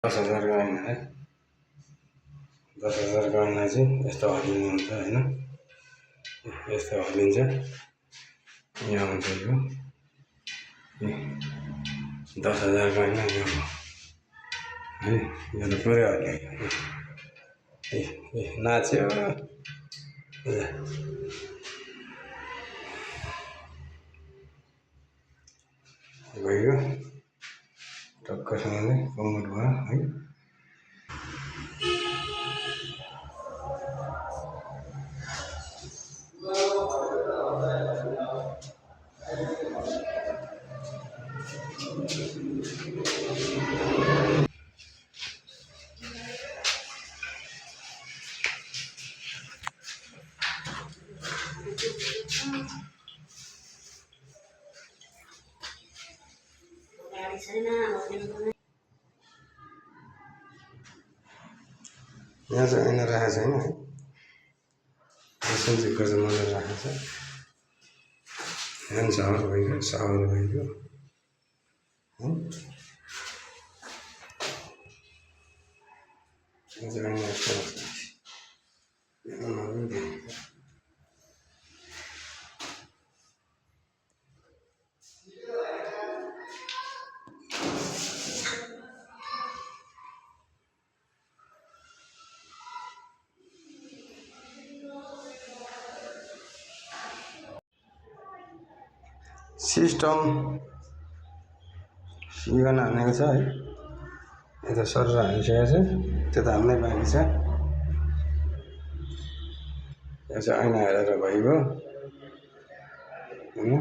10,000 को ऐना है 10,000 को ऐना चाहिँ यस्तो हल्लिने हुन्छ हैन यस्तो हल्लिन्छ यहाँ हुन्छ यो 10,000 को ऐना यो है यो त पुरै हल्लियो ए नाच्यो गयो टक्कसँगले कमर भयो है यहाँ चाहिँ ऐना राखेको छैन है सन्चीको चाहिँ मजाले राखेको छ ह्यान्ड सावर भइगयो सिस्टम सिगन हानेको छ है यता सर हानिसकेको छ त्यता हान्नै बाँकी छ यो चाहिँ ऐना हेरेर भइगयो हैन